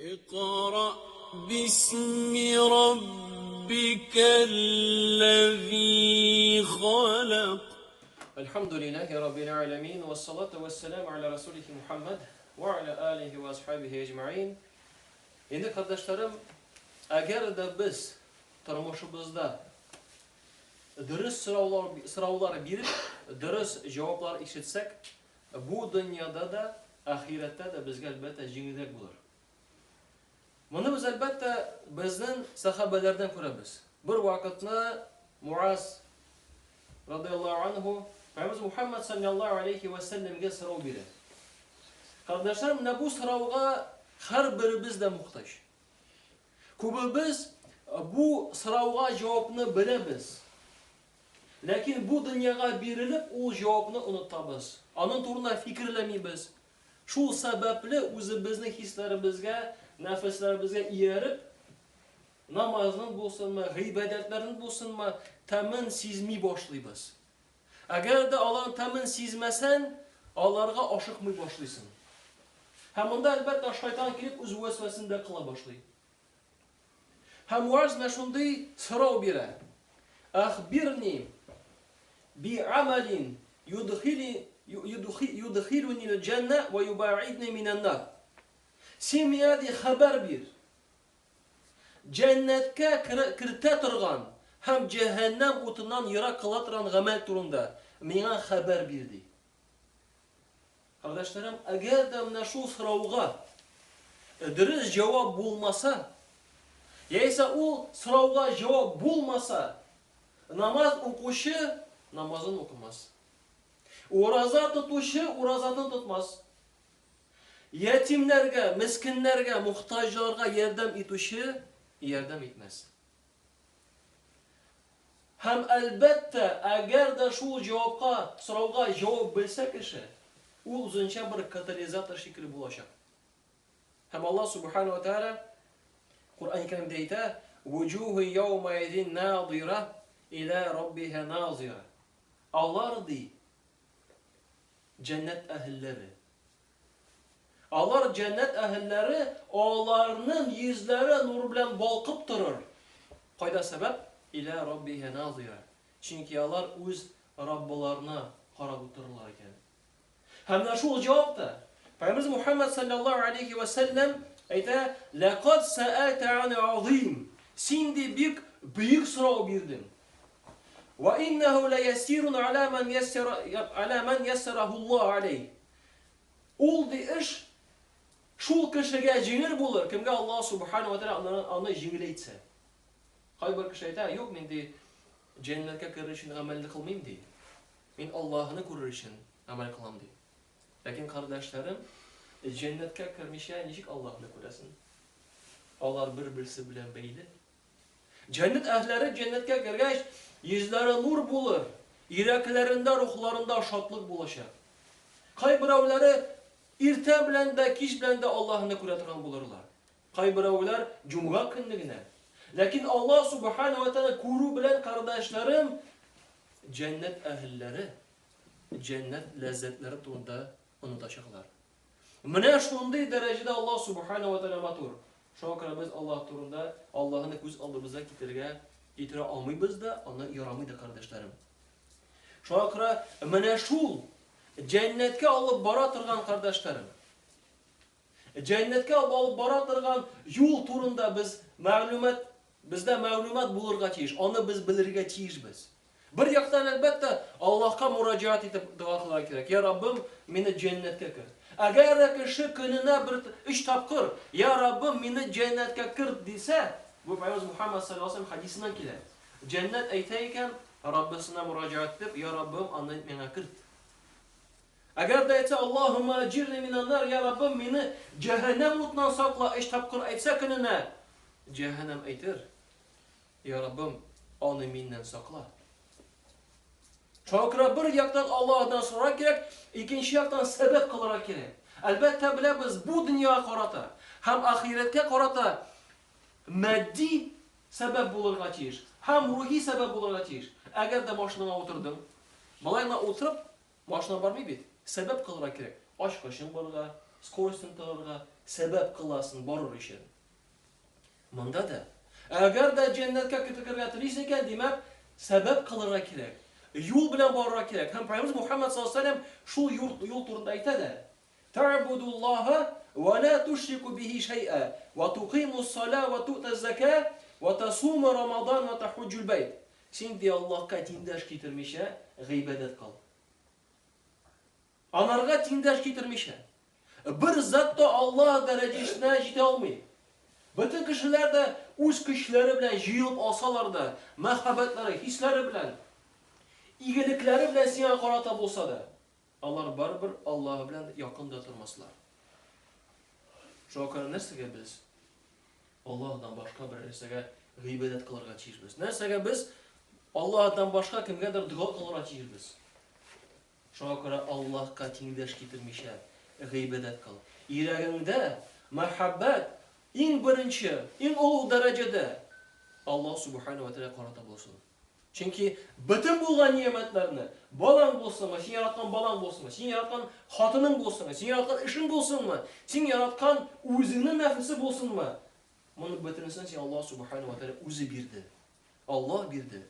اقرأ باسم ربك الذي خلق. الحمد لله رب العالمين والصلاة والسلام على رسوله Muhammad ve ala alihi ve ashabihi ecmain. Инде кардәшләрем, әгәр дә без тормышыбызда дөрес сораулар, сораулар биреп, дөрес җаваплар ишетсәк, бу дөньяда да, ахирәттә дә безгә әлбәттә җиңелрәк булыр. Моны без әлбәттә безнең сахабәләрдән күрәбез. Бер вакытны Муаз радиаллаһу анһу Пәйгамбәребез Мухаммад саллаллаһу алейхи ва сәлләмгә сорау бирә. Кардәшләр, менә бу сорауга һәрберебез дә мохтаҗ. Күбебез бу сорауга җавапны беләбез. Ләкин бу дөньяга бирелеп, ул җавапны онытабыз. Аның турында фикерләмибез. Шул сәбәпле үзебезнең хисләребезгә, нәфесләребезгә ияреп, намазның булсынмы, гыйбадәтләрнең булсынмы, тәмен сизми башлыйбыз. Әгәр дә аларның тәмен сизмәсәң, аларга ашыкмый башлыйсың. Һәм монда, әлбәттә, шайтан килеп үз вәсвәсен дә кыла башлый. Һәм Муаз менә шундый сорау бирә. Әхбирни би амалин юдхили юдхилуни аль-джанна ва юбаидни минән нар. Син миңа ди хәбәр бир. Җәннәткә кертә торган һәм җәһәннәм утыннан ерак кыла торган гамәл турында миңа хәбәр бир ди. Кардәшләрем, әгәр дә менә шул сорауга дөрес җавап булмаса, яисә ул сорауга җавап булмаса, намаз укучы намазын укымас. Ураза тотучы уразатын тотмас. Ятимнәргә, мескеннәргә, мохтаҗларга ярдәм итүче ярдәм итмәс. Һәм, әлбәттә, әгәр дә шул җавапка, сорауга җавап белсә кеше, ул үзенчә бер катализатор шикелле булачак. Һәм Аллаһ Субхану ва Тааля Коръән Кәримдә әйтә, «Вуҗуху яумаизин надира иля раббиха назира». Алар ди, җәннәт әһелләре. Алар җәннәт әһелләре, аларның йөзләре нур белән балкып торыр. Кайда сәбәп? Илә раббиһа назира. Чөнки алар үз Раббыларына карап утырырлар икән. Һәм менә шул җавап та Пәйгамбәребез Мухәммәд салләллаһу алейһи вә сәлләм әйтә, Ләкад сәәлтә ан азыйм. Син ди бик бөек сорау бирдең. Вә иннәһу ләясирун аля ман яссара аля ман яссарахуллаһу алейһ. Ул ди эш шул кешегә җиңел булыр, кемгә Аллаһ субхана ва тәгалә аны җиңеләйтсә. Кайбер кеше әйтә, юк, мин ди җәннәткә керер өчен гамәлне кылмыйм ди. Мин Аллаһны күрер өчен гамәл кылам ди. Ләкин кардәшләрем, җәннәткә кермичә ничек Аллаһны күрәсең? Алар бер-берсе белән бәйле. Җәннәт әһләре җәннәткә кергәч, йөзләре нур булыр, йөрәкләрендә, рухларында шатлык булачак. Кайберәүләре иртә белән дә, кич белән дә Аллаһны күрә торган булырлар. Кайберәүләр җомга көнне генә. Ләкин Аллаһ субхана ва тәгалә күрү белән, кардәшләрем, җәннәт әһелләре җәннәт ләззәтләре турында онытачаклар. Менә шундый дәрәҗәдә Аллаһ Субхана ва Тәгалә матур. Шуңа күрә без Аллаһ турында Аллаһны күз алдыбызга китерергә китерә алмыйбыз да, аны ярамый да, кардәшләрем. Шуңа күрә менә шул җәннәткә алып бара торган кардәшләрем. Җәннәткә алып бара торган юл турында без мәгълүмат бездә мәгълүмат булырга тиеш, аны без белергә тиешбез. Бер яктан, әлбәттә, Аллаһка мураҗәгать итеп дога кылырга кирәк. Я Раббым, мине җәннәткә керт. Әгәр дә кеше көненә бер өч тапкыр, Я Раббым, мине җәннәткә керт дисә, бу Пәйгамбәребез Мухаммад саллаллаһу алейһи ва сәлләм хәдисеннән килә. Җәннәт әйтә икән, Раббысына мураҗәгать итеп, Я Раббым, аны миңа керт. Әгәр дә әйтсә, Аллаһумма аҗирни минән нар, Я Раббым, мине җәһәннәм утыннан сакла, өч тапкыр әйтсә көненә, җәһәннәм әйтер. Я Раббым, аны миннән сакла. Шуңа күрә бер яктан Аллаһыдан сорарга кирәк, икенче яктан сәбәп кылырга кирәк. Әлбәттә, беләбез, бу дөньяга карата һәм ахирәткә карата матди сәбәп булырга тиеш һәм рухи сәбәп булырга тиеш. Әгәр дә машинаңа утырдың, болай гына утырып, машина бармый бит. Сәбәп кылырга кирәк. Ачкычын борырга, скоростен тыгырга. сәбәп кыласың барыр өчен. Монда да, әгәр дә җәннәткә керергә телисең икән, димәк, сәбәп кылырга кирәк. Юл белән барырга кирәк. Һәм Пәйгамбәребез Мухаммад саллаллаһу алейһи ва сәлләм шул юл турында әйтә дә. Та'будуллаһа ва ла тушрику бихи шәй'a, ва тукыймус-сала ва ту'таз-зака, ва тасума Рамадан ва тахуджул бәйт. Син, ди, Аллаһка тиңдәш китермичә гыйбадәт кыл. Анарга тиңдәш китермичә. Бер зат та Аллаһ дәрәҗәсенә җитә алмый. Бөтен кешеләр дә үз көчләре белән җыелып алсалар да, мәхәббәтләре, хисләре белән, игелекләре белән сиңа карата булса да, Алар барыбер Аллаһы белән якын да тормаслар. Шуңа күрә нәрсәгә без Аллаһыдан башка бер нәрсәгә гыйбадәт кылырга тиешбез? Нәрсәгә без Аллаһыдан башка кемгәдер дога кылырга тиешбез? Шуңа күрә Аллаһка тиңдәш китермичә гыйбадәт кыл. Йөрәгеңдә мәхәббәт иң беренче, иң олуг дәрәҗәдә Аллаһ субхана ва тәгалә карата булсын. Чөнки бөтен булган нигъмәтләрне, балаң булсынмы, син яраткан балаң булсынмы, син яраткан хатының булсынмы, син яраткан эшең булсынмы, син яраткан үзеңнең нәфесе булсынмы, моны бөтенесен син Аллаһ Субхану ва Тәгалә үзе бирде. Аллаһ бирде.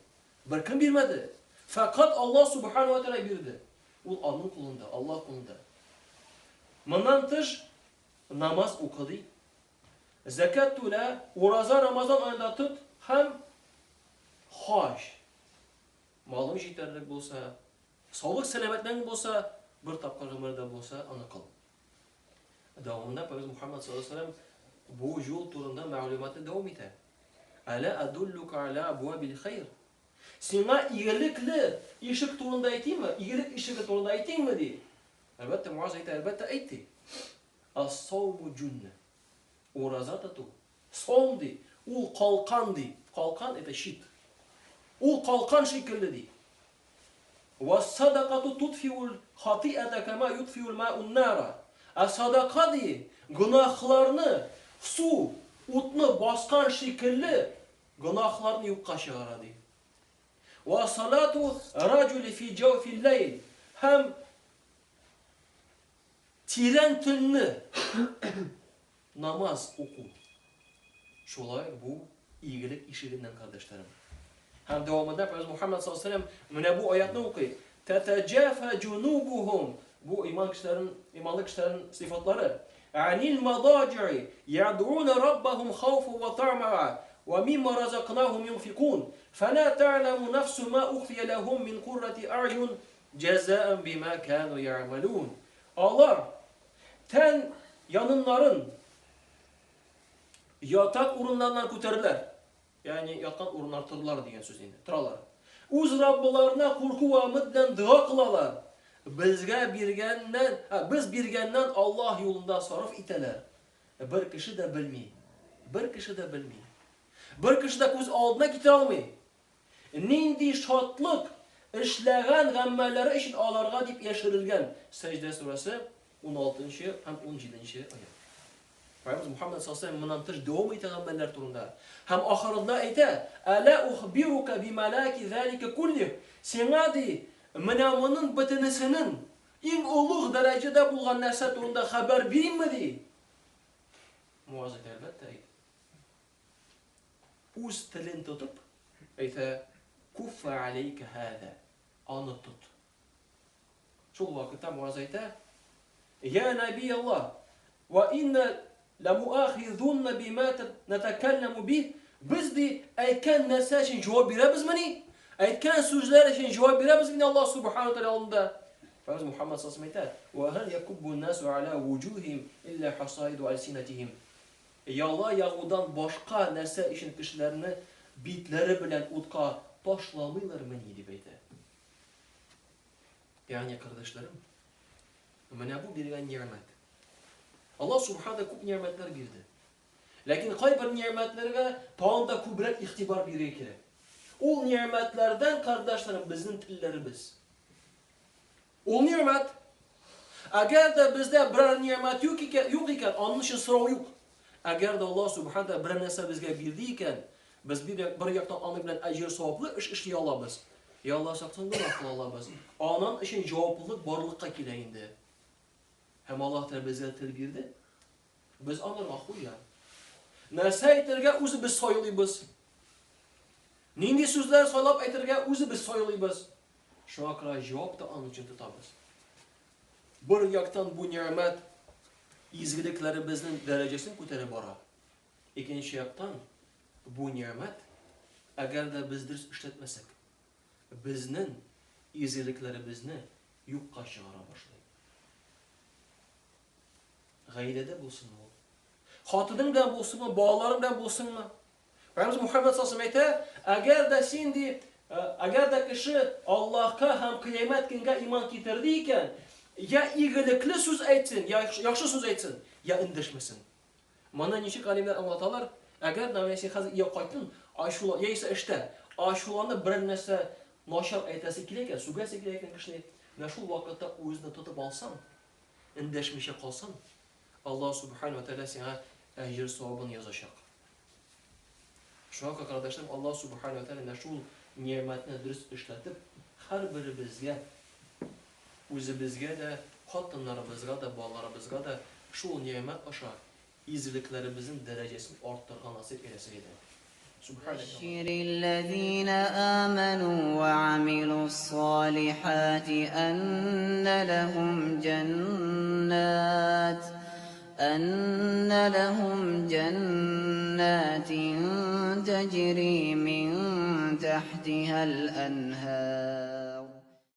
Беркем бирмәде. Фәкать Аллаһ Субхану ва Тәгалә бирде. Ул аның кулында, Аллаһ кулында. Моннан тыш намаз укы ди. Зәкят түлә, ураза Рамазан аенда тот һәм Хаҗ. Малың җитәрлек булса, саулык-сәламәтлегең булса, бер тапкыр гомердә булса, аны кыл. Дәвамында Пәйгамбәребез Мухаммад саллаллаһу алейһи ва сәлләм бу юл турында мәгълүматны дәвам итә. Әлә адуллука аля абвабил хайр. Сиңа игелекле ишек турында әйтимме? Игелек ишеге турында әйтимме ди. Әлбәттә, Муаз әйтә, әлбәттә, әйт ди. Ас-сауму җунна. Ураза тоту Саум, ди, ул калкан, ди. Калкан, это щит. Ул калкан шикелле, ди. Вассадакату тутфиул хатиата кама ютфиул маун нара. Ә садака, ди, гөнаһларны су, утны баскан шикелле, гөнаһларны юкка чыгара, ди. Ва салату раҗули фи җауфил ләйл. Һәм тирән төнне Намаз уку. Шулай бу игелек ишегеннән, кардәшләрем. Һәм дәвамында Пәйгамбәребез Мухаммад саллаллаһу алейһи ва сәлләм менә бу аятны укый. Татаҗафа җунубухум. Бу иман кешеләрен, иманлы кешеләрнең сыйфатлары. Анил мадаҗи ядуна раббахум хауфа ва тамаа ва мимма разакнахум юнфикун. Фала та'ламу нафсу ма ухфия лахум мин куррати а'юн җәзаан бима кану я'малун. Алар Тән яныннарын ятак урыннарыннан күтәрделәр. Ягъни яткан урыннар тордылар дигән сүз инде. Торалар. Үз Раббыларына курку вә өмет белән дога кылалар. Безгә биргәннән, ә, без биргәннән Аллаһ юлында сарыф итәләр. Бер кеше дә белми. Бер кеше дә белми. Бер кеше дә күз алдына китерә алмый. Нинди шатлык, эшләгән гамәлләре өчен аларга дип яшерелгән. Сәҗдә сүрәсе, 16 нчы һәм 17 нче аять. Пәйгамбәребез Мухаммәд саллаллаһу алейһи ва сәлләм моннан тыш дәвам итә гамәлләр турында. Һәм ахырында әйтә, Әла ухбирука бималаки залика куллих, сиңа, ди, менә моның бөтенесенең иң олуг дәрәҗәдә булган нәрсә турында хәбәр биримме, ди. Муаз әйтә, әлбәттә, әйт. Үз телен тотып, әйтә, Куффа алейка һәзә, аны тот. Шул вакытта Муаз әйтә, Я Нәби Аллаһ, ва инна ламуахизунна бима натакалламу бих, без ди әйткән нәрсә өчен җавап бирәбезмени? Әйткән сүзләр өчен җавап бирәбезмени Аллаһ субхану тәгалә алдында? Пәйгамбер Мухаммад саллаллаһу алейһи ва сәлләм әйтә, Ва һәл якуббун насу аля вуҗухихим илля хасаиду альсинатихим. Яла ягудан башка нәрсә өчен кешеләрне битләре белән утка ташламыйлармыни, дип әйтә. Ягъни, кардәшләрем, менә бу биргән нигъмәт. Аллаһ Субхана күп нигъмәтләр бирде. Ләкин кайбер нигъмәтләргә тагын да күбрәк игътибар бирергә кирәк. Ул нигъмәтләрдән, кардәшләрем, безнең телләребез. Ул нигъмәт. Әгәр дә бездә берәр нигъмәт юк икән, юк икән, аның өчен сорау юк. Әгәр дә Аллаһ Субхана тәгалә берәр нәрсә безгә бирде икән, без бер, бер яктан аның белән әҗер саваплы эш эшли алабыз. Я Аллаһ сакласын, гөнаһ кыла алабыз. Аның өчен җаваплылык барлыкка килә инде. Һәм Аллаһ Тәгалә безгә тел бирде. Без аларга хуҗа. Нәрсә әйтергә үзебез сайлыйбыз. Нинди сүзләр сайлап әйтергә үзебез сайлыйбыз. Шуңа күрә җавап та аның өчен тотабыз. Бер яктан бу нигъмәт изгелекләребезнең дәрәҗәсен күтәреп бара. Икенче яктан бу нигъмәт, әгәр дә без дөрес эшләтмәсәк, безнең изгелекләребезне юкка чыгара башлый. Гаиләдә булсынмы ул? Хатының белән булсынмы, балаларың белән булсынмы? Пәйгамбәребез Мухаммәд саллаллаһу әйтә, әгәр дә син ди, әгәр дә кеше Аллаһка һәм кыямәт көнгә иман китерде икән, я игелекле сүз әйтсен, я яхшы сүз әйтсен, я эндәшмәсен. Моны ничек галимнәр аңлаталар? Әгәр дә менә син хәзер өйгә кайттың, ачулан, яисә эштә, ачуланып берәр нәрсә начар әйтәсе килә икән, сүгәсе килә икән кешене, менә шул вакытта үзеңне тотып алсаң, эндәшмичә калсаң, Аллаһ Субхану ва Тәгалә сиңа әҗер савабын язачак. Шуңа күрә, кардәшләрем, Аллаһ Субхану ва Тәгалә менә шул нигъмәтне дөрес эшләтеп, һәрберебезгә, үзебезгә дә, хатыннарыбызга да, балаларыбызга да шул нигъмәт аша изгелекләребезнең дәрәҗәсен арттырырга насыйп әйләсен иде. بشر الذين آمنوا وعملوا الصالحات أن لهم جنات أن لهم جنات تجري من تحتها الأنهار.